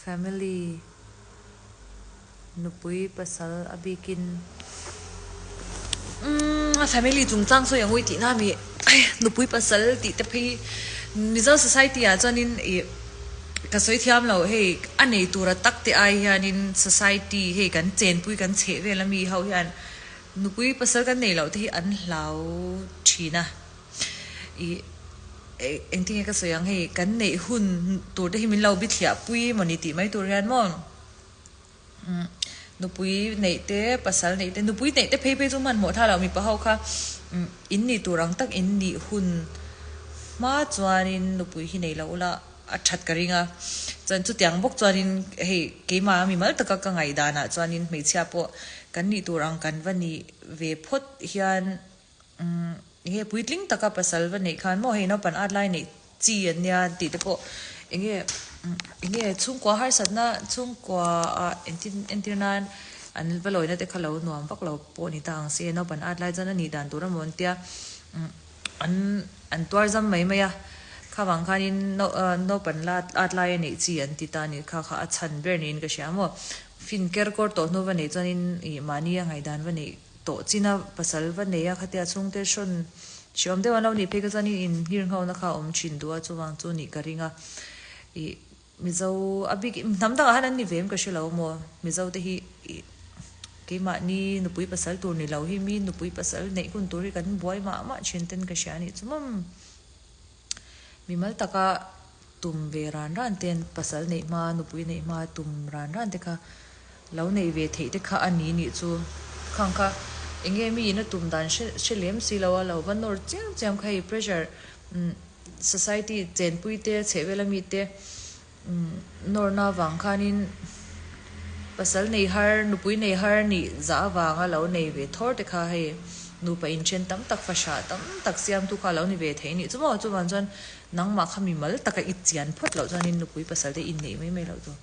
Family, nupui pasal a bikin umm family chungchang sawi ang ui tihna a mi nupui pasal tih te phei Mizo society ah chuanin ih ka sawi thiam lo hei a nei tura tak te ai hianin society hei kan chenpui kan chheh vel ami ho hian nupui pasal kan nei loh te hi an hlau thin a ih Engtin nge ka sawi ang hei, kan neih hun tur te hi min lo bithliah pui mawni tih mai tur hian maw nupui neih te, pasal neih te, nupui neih te phei phei chu hmanhmawh tha lo mipa ho kha in nih tur ang tak in nih hun hma chuanin nupui hi nei lo ula a that ka ring a, chuan chutiang bawk chuanin hei keimah mimal taka ka ngaihdanah chuanin hmeichhia pawh kan nih tur ang kan va nih ve phawt hian Umm enge puitling taka pasal va neih khan maw hei naupan at lai neih chi an nia tih te pawh enge enge chhungkua harsatna chhungkua ah entin entir nan an va lawina te kha lo nuam vak lo pawh ni ta ang se naupan at lai chuan a nih dan tur a maw an tia umm an an tuar zam mai mai a kha vang khanin naupan la at lai a neih chi an ti ta a ni kha kha a chhan ber niin ka hria maw fin ker kawr tawh hnu va neih chuanin ih mahni a ngaihdan va neih Tawh china pasal va nei a, khatia chhungte hrawn hriawm deuh an lo nih phei kha chuan in nghirngho na kha a awm thin duh a, chuvang chu nih ka ring a. Ih Mizo a bik hnam dangah han an ni ve em ka hre lo maw, Mizo te hi ih keimahni nupui pasal tur ni lo hi mi nupui pasal neih hun tur hi kan buai mah mah thin ten ka hria a nih chu mawm. Mimal taka tum ve ran ran ten pasal neih hma, nupui neih hma tum ran ran te kha lo neih ve theih te kha a ni nih chu. Khang kha enge mi in a tum dan hre hre lem si lo a, lo va nawr chiam chiam kha hei pressure society chenpui te chhehvel ami te Nawrna avang khanin pasal nei har, nupui nei har nih zah avanga lo nei ve thawr te kha hei nupa inthen tam tak, fahrah tam tak siamtu kha a lo ni ve thei nih chu maw? Chuvang chuan nangmah kha mimal taka i chian phawt loh chuanin nupui pasal te inneih mai mai loh tur.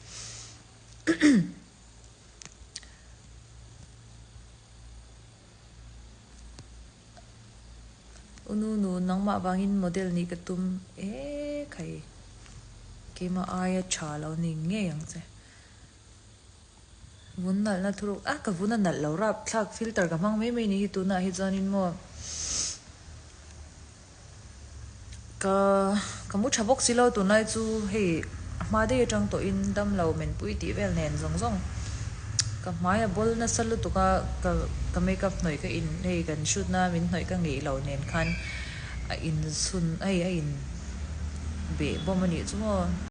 U Nunu, nangmah vangin model nih ka tum e khai. Keimah aia tha lo ni ngei ang che. Vun nalhna thuruk, a ka vun a nalh lo rap thlak filter ka hmang mai mai ni hi tunah hi chuanin maw. Ka ka mu tha bawk si lo tunlai chu hei a hma daih atang tawhin damlo menpui tih vel nen zawng zawng ka hmai a bawl nasa lutuk a ka ka makeup hnawih ka in hei kan shoot na min hnawih ka ngeih loh nen khan a inchhun hei a in beh bawm a nih chu maw.